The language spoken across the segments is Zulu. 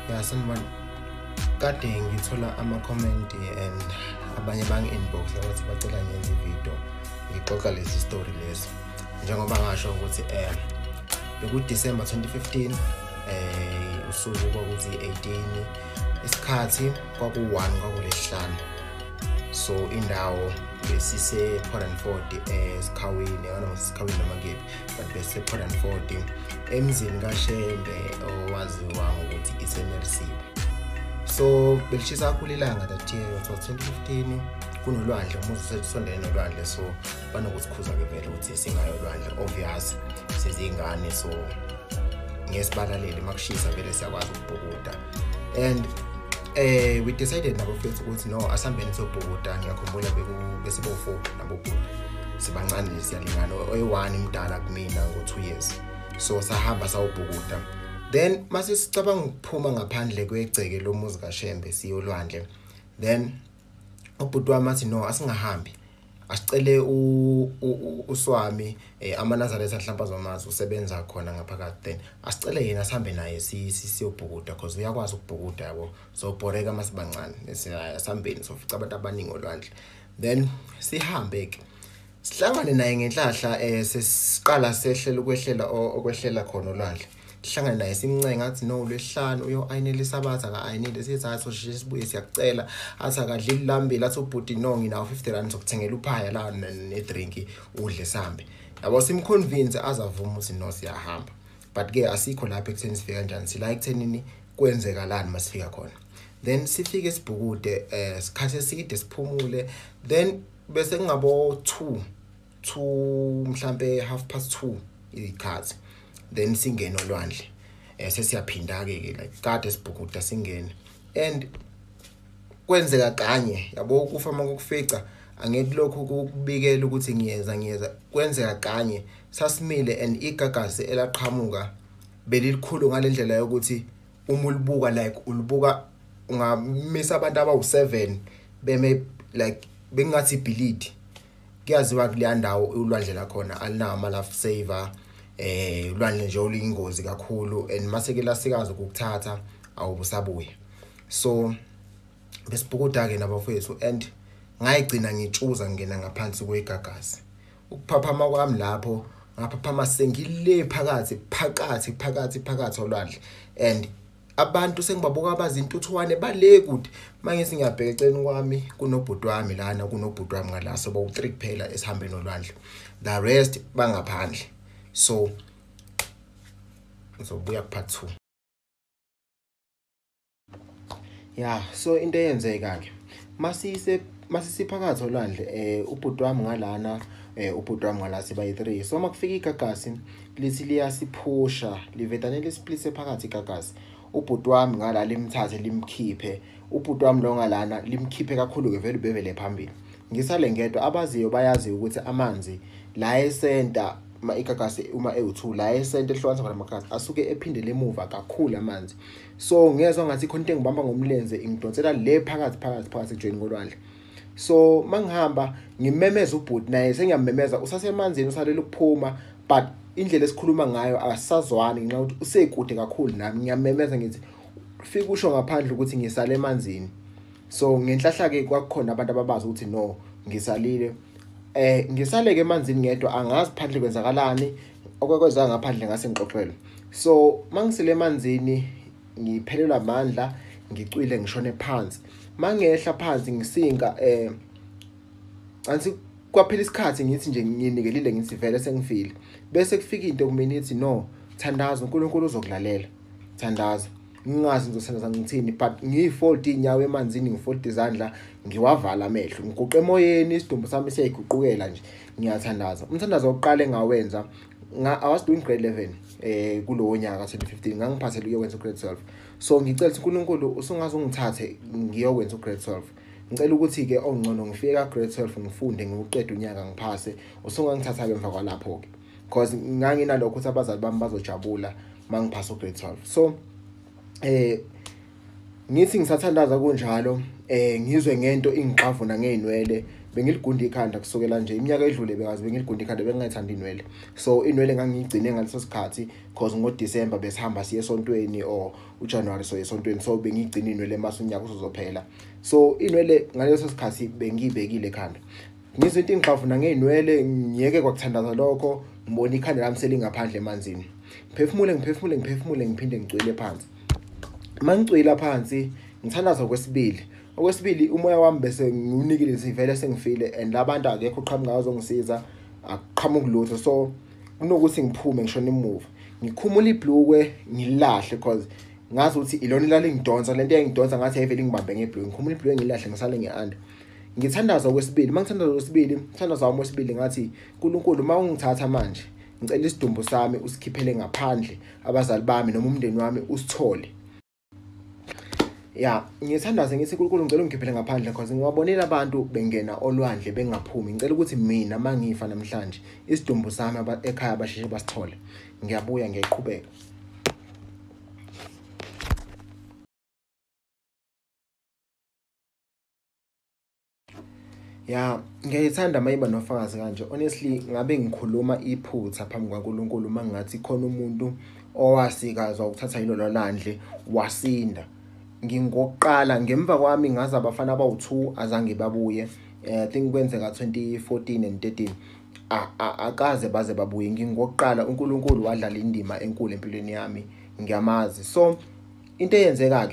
Ya, sanibona. Kade ngithola ama-comment and abanye bangi-inbox abathi bacela ngenze ividiyo ngixoxa lesi story lesi. Njengoba ngasho ukuthi beku-December 2015, usuku kwakuthi 18, isikhathi kwaku-1 kwakuLwesihlanu. So indawo besise Port Ford eSikhawini, noma Sikhawini noma kephi, but bese Port Ford emzini kaShembe owaziwa ngokuthi iseNelsiwe. So belishisa kakhulu ilanga that year, it was 2015, kunolwandle, umuzi usondele nolwandle, so banokusikhuza-ke vele ukuthi singayo olwandle, obvious sizingane, so ngesibalaleli makushisa vele siyakwazi ukubhukuda. And we decided nabafethu ukuthi no, asihambeni siyobhukuda. Ngiyakhumbula besibo-4 nabobhuti, sibancane nje siyalingana, oyi-1 imdala kumina ngo-2 years. So sahamba sawubhukuda. Then mase sicabanga ukuphuma ngaphandle kwegceke lomuzi kaShembe siyolwandle, then ubhuti wami athi no, asingahambi, asicele uSwami, amaNazaretha mhlawumbe azomazi, usebenza khona ngaphakathi, then asicele yena sihambe naye siyobhukuda, cause uyakwazi ukubhukuda yabo, so bhoreka masibancane, sihambeni sofica abantu abaningi olwandle. Then sihambe ke sihlangane naye ngenhlahla, sesiqala sehlela ukwehlela okwehlela khona olwandle, sihlangane naye simncenga athi no, Lwesihlanu uyo-ayinela isabatha, aka-ayinile, sithi hayi sosheshe sibuye siyakucela, athi akadlile lambile, athi ubhuti no, nginawo 50 rand sokuthengela uphaya la nedrink udle sihambe yabo. Simconvince azavuma ukuthi no, siyahamba, but ke asikho lapha ekutheni sifika kanjani, sila ekuthenini kwenzekalani masifika khona. Then sifike sibhukude sikhathi eside siphumule, then bese kungabo 2 mhlambe 2:30 ikhathi, then singene olwandle, sesiyaphinda ke like kade sibhukuda singene. And kwenzeka kanye yabo, ukufa makukufica angeke lokhu kukubikela ukuthi ngiyeza, kwenzeka kanye sasimile and igagasi elaqhamuka belilikhulu ngalendlela yokuthi uma ulibuka like ulibuka ungamisa abantu abawu7 beme like bengathi ibhilidi. Kuyaziwa kuleya ndawo ulwandle lakhona alinawo ama life saver, ulwandle nje oluyingozi kakhulu, and mase ke lasikazi ukukuthatha awubusabuya. So besibhukuda ke nabafethu and ngayigcina ngitshuza ngena ngaphansi kwegagasi. Ukuphaphama kwami lapho ngaphaphama sengile phakathi phakathi phakathi phakathi olwandle, and abantu sengibabuka abazintuthwane bale kude. Manje ngiyabheka eceleni kwami kunobhuti wami lana, kunobhuti wami ngala, so bawu3 kuphela esihambeni olwandle, the rest bangaphandle. So ngizobuya ku part 2. Yeah, so into eyenzeka ke masisiphakathi olwandle, ubhuti wami ngalana, ubhuti wami ngala, sibayi3. So makufika igagasi lithi liyasiphusha, livedane lisplithe phakathi igagasi, ubhuti wami ngala limthathe limkhiphe, ubhuti wami lo ngalana limkhiphe kakhulu ke vele ubevele phambili. Ngisale ngedwa, abaziyo bayazi ukuthi amanzi la esenta igagasi uma ewu2 la esenta ehlukanisa khona amagagasi asuke ephindele emuva kakhulu amanzi. So ngezwe ngathi khona into engibamba ngomlenze ingidonsela le phakathi phakathi phakathi ejoyini kolwandle. So mangihamba ngimemeza ubhuti naye sengiyamemeza, usasemanzini usalela ukuphuma, but indlela esikhuluma ngayo asazwani ngenxa yokuthi usekude kakhulu nami. Ngiyamemeza ngithi fika usho ngaphandle ukuthi ngisale emanzini. So ngenhlahla ke kwakukhona abantu ababazi ukuthi no, ngisalile. Ngisaleke emanzini ngedwa, angazi phandle kwenzakalani, okwekwenzeka ngaphandle ngase ngixoxelwe. So mangisile emanzini ngiphelelwa amandla, ngicwile ngishone phansi. Mangehla phansi ngisinka, anti kwaphela isikhathi ngithi nje nginikelile ngithi vele sengifile. Bese kufika into kumina ithi no, thandaza, uNkulunkulu uzokulalela, thandaza. Ngingazi ngizothandaza ngithini, but ngiyifold inyawo emanzini, ngifold izandla, ngiwavala amehlo, ngiguqe emoyeni, isidumbu sami siyayiguqukela nje, ngiyathandaza. Umthandazo wokuqala engawenza, I was doing grade 11 kulowo nyaka 2015, ngangiphathele ukuyokwenza grade 12. So ngicela ukuthi uNkulunkulu usungaze ungithathe ngiyokwenza grade 12, ngicela ukuthi ke ongcono ngifike ka grade 12 ngifunde ngiwuqede unyaka ngiphase, usungangithatha ke emva kwalapho ke, because nganginalokho ukuthi abazali bami bazojabula mangiphasa grade 12. So ngithi ngisathandaza kunjalo, ngizwe ngento ingixavuna ngeenwele, Bengiligunda ikhanda kusukela nje iminyaka edlule, bengazi bengiligunda ikhanda, bengingayithandi inwele. So inwele ngangiyigcine ngaleso sikhathi cause ngoDecember besihamba siye esontweni or uJanuary so esontweni, so bengiyigcina inwele mase unyaka uzophela. So inwele ngaleso sikhathi bengiyibekile ekhanda. Ngizwe into ingixavuna ngeinwele, ngiyeke kwakuthandaza lokho, ngibona ikhanda lami selingaphandle emanzini. Ngiphefumule ngiphefumule ngiphefumule ngiphinde ngicwile phansi. Mangicwila phansi ngithandaza okwesibili. Okwesibili umoya wami bese ngiwunikile sivele sengifile and labantu akekho oqhamuka azongisiza, akuqhamuki lutho. So kunokuthi ngiphume ngishone emuva, ngikhumula ibhlukwe ngilahle cause ngazi ukuthi ilona lalingidonsa lento eyayingidonsa, ngathi ayivele ingibambe ngebhlukwe. Ngikhumula ibhlukwe ngilahle ngisale nge-under. Ngithandaza okwesibili, mangithandaza okwesibili, ngithandaza wami wesibili ngathi uNkulunkulu uma ungithatha manje ngicela isidumbu sami usikhiphele ngaphandle, abazali bami noma umndeni wami usithole. Ya, ngithandaze ngithi uNkulunkulu ngicela ungikhiphele ngaphandle cause ngiwabonile abantu bengena olwandle bengaphumi. Ngicela ukuthi mina mangifa namhlanje isidumbu sami ekhaya basheshe basithole. Ngiyabuya ngiyaqhubeka. Ya, ngiyayithanda mayiba nofakazi kanje. Honestly ngabe ngikhuluma iphutha phambi kwaNkulunkulu mangathi khona umuntu owasikazwa ukuthatha yilolo lwandle wasinda. Ngingokuqala ngemva kwami ngazi abafana abawu-2 azange babuye. I think kwenzeka 2014 and 13. Akaze baze babuye. Ngingokuqala uNkulunkulu wadlala indima enkulu empilweni yami, ngiyamazi. So into eyenzeka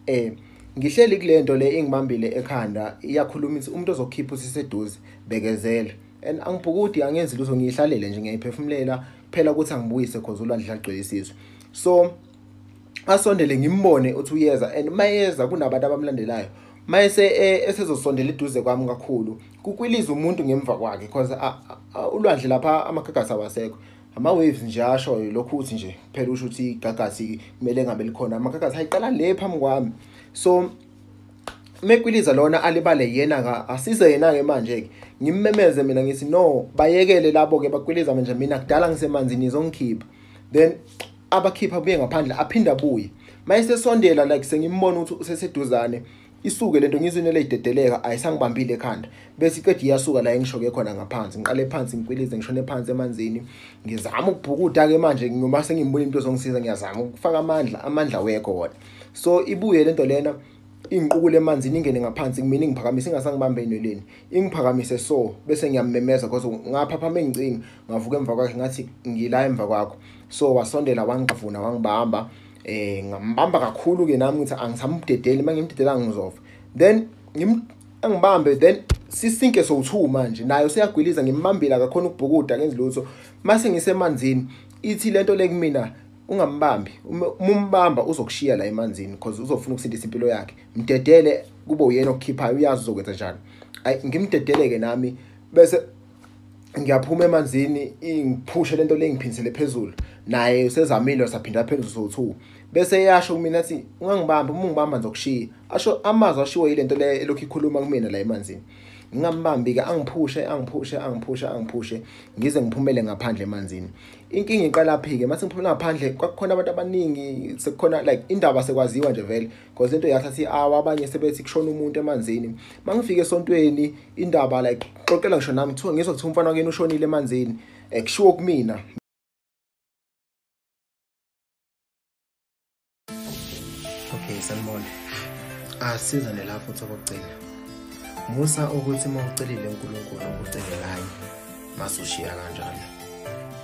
ke ngihleli kulento le ingibambile ekhanda, iyakhuluma ithi umuntu ozokhipha usiseduze bekezela. And angibhukudi, angenzi lutho, ngiyihlalele nje ngiyayiphefumulela kuphela ukuthi angibuyise cause ulwandle lagcwele isizwe. So asondele ngimbone uthi uyeza, and mayeza kunabantu abamlandelayo. Mayese esezosondela eduze kwami kakhulu, kukwiliza umuntu ngemva kwakhe because ulwandle lapha amagagasi awasekho, ama waves nje ashoyo lokhu uthi nje phela usho ukuthi igagasi kumele ngabe likhona, amagagasi ayiqala le phambi kwami. So mekwiliza lona alibale yena asize yena ke manje ke ngimmemeze mina ngithi no, bayekele labo ke bakwiliza manje, mina kudala ngisemanzini izongikhipha. Then abakhipha buye ngaphandle aphinda abuye. Mayesesondela like sengimbona ukuthi useseduzane, isuke lento ngizwe inele idedeleka ayisangibambile ekhanda, bese iqeda iyasuka la engishoke khona ngaphansi. Ngiqale phansi ngikwilize ngishone phansi emanzini, ngizama ukubhukuda ke manje noma sengimbona into ezongisiza, ngiyazama ukufaka amandla, amandla wekho wona. So ibuye lento lena ingiqukule emanzini ingene ngaphansi kumina, ingiphakamise ingasangibambe enweleni, ingiphakamise. So bese ngiyamemeza cause ngaphaphama engicinga, ngavuka emva kwakhe ngathi ngila emva kwakho. So wasondela wangivuna wangibamba, ngambamba kakhulu ke nami ngithi angisamdedeli, mangimdedela ngizofa. Then angibambe, then sisinke so2 manje nayo seyagwiliza, ngimbambile akakhona ukubhukuda ngenzi lutho. Mase ngisemanzini ithi lento le kumina ungambambi, umumbamba uzokushiya la emanzini because uzofuna ukusindisa impilo yakhe. Mdedele kube uyena okukhiphayo, uyazi uzokwenza njani. Ayi ngimdedele ke nami bese ngiyaphuma emanzini, ingiphushe lento le ngiphinsele phezulu, naye usezamile wasaphinda phezulu so2. Bese yasho kumina athi ungangibambi, uma ungibamba ngizokushiya. Asho amazwi ashiwo yilento le elokhu ikhuluma kumina la emanzini. Ngingambambi ke, angiphushe angiphushe angiphushe angiphushe ngize ngiphumele ngaphandle emanzini. Inkinga iqala phi ke mase ngiphumela ngaphandle, kwakukhona abantu abaningi, sekukhona like indaba sekwaziwa nje vele because lento yathatha i-hour, abanye sebethi kushona umuntu emanzini. Mangifike esontweni indaba like xoxela ngisho nami, kuthiwa ngizwa kuthiwa umfana wakini ushonile emanzini, kushiwo kumina. Okay, sanibona. Asizane la futhi okugcina. Musa ukuthi mawucelile uNkulunkulu ucele kanye masushiya kanjalo.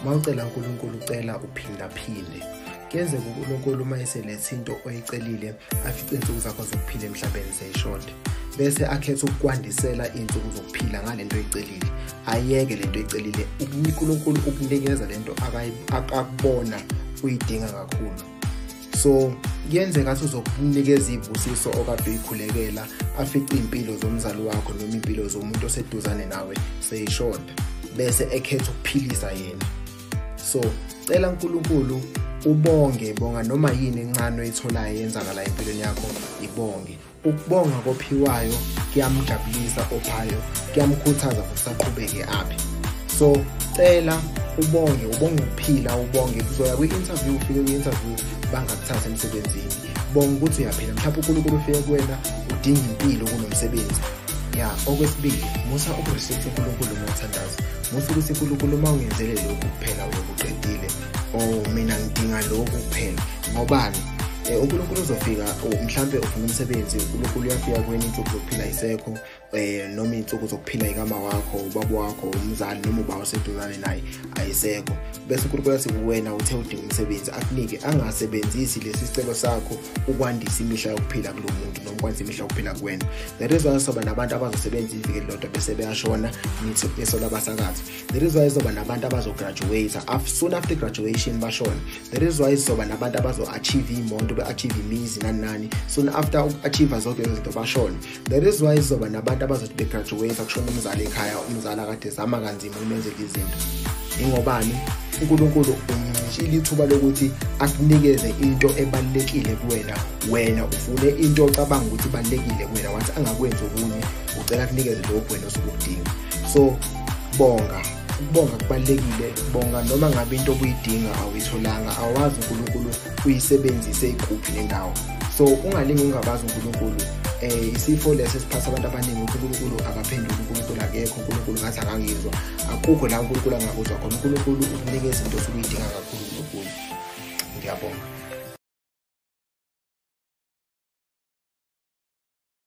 Mawucela uNkulunkulu ucela uphinda phinde. Kuyenzeka uNkulunkulu uma eseletha into oyicelile afice insuku zakho zokuphila emhlabeni seyishode, bese akhetha ukukwandisela insuku zokuphila ngalento oyicelile, ayeke lento oyicelile. uNkulunkulu ukunikeza lento akakubona uyidinga kakhulu. So kuyenzeka athi uzokunikeza izibusiso okade uyikhulekela, afice impilo zomzali wakho noma impilo zomuntu oseduzane nawe seyishoda, bese ekhetha ukuphilisa yena. So cela uNkulunkulu ubonge, bonga noma yini encane oyitholayo yenzakala empilweni yakho, ibonge. Ukubonga kophiwayo kuyamjabulisa ophayo, kuyamkhuthaza futhi aqhubeke aphi. So cela ubonge, ubonge ukuphila, ubonge kuzoya kwi-interview, ufike kwi-interview bangakuthatha emsebenzini. Bonga ukuthi uyaphila, mhlawumbe uNkulunkulu ufike kuwena udinga impilo kunomsebenzi. Ya, okwesibili, musa uku-restrict uNkulunkulu uma uthandaza. Musa ukuthi uNkulunkulu uma ungenzele lokhu kuphela uyokuqedile, or mina ngidinga lokhu kuphela. Ngobani? uNkulunkulu uzofika, mhlambe ufuna umsebenzi, uNkulunkulu uyafika kuwena insuku zokuphila isekho, noma insuku zokuphila ikama wakho, ubaba wakho, umzali noma ubaba oseduzane naye ayisekho. Bese uNkulunkulu athi kuwena uthe udinga umsebenzi, akunike, angasebenzisi lesi sicelo sakho ukwandisa imihla yokuphila kulo muntu noma ukwandisa imihla yokuphila kuwena. There is why soba nabantu abazosebenza iviki elilodwa bese beyashona, nithi besola abasakazi. There is why soba nabantu abazograduate soon after graduation bashona. There is why soba nabantu abazo-achieve imoto, be-achieve imizi nani nani, soon after uku-achieve zonke lezo zinto bashona. There is why soba nabantu abazothi begraduate kushona umzali ekhaya, umzali akade zama kanzima ukumenzela izinto. Ingobani? uNkulunkulu umnishile ithuba lokuthi akunikeze into ebalulekile kuwena, wena ufune into ocabanga ukuthi ibalulekile kuwena, wathi angakwenzi okunye, ucela akunikeze lokhu wena osuke ukudinga. So bonga, ukubonga kubalulekile. Bonga noma ngabe into obuyidinga awuyitholanga, awazi uNkulunkulu uyisebenzise ikuphi nendawo. So ungalingi ungabazi uNkulunkulu. Isifo lesi esiphatha abantu abaningi, uNkulunkulu akaphenduli, uNkulunkulu akekho, uNkulunkulu ngathi akangizwa. Akukho la uNkulunkulu angakuzwa khona. uNkulunkulu ukunika izinto osuke uyidinga kakhulu kunokunye. Ngiyabonga.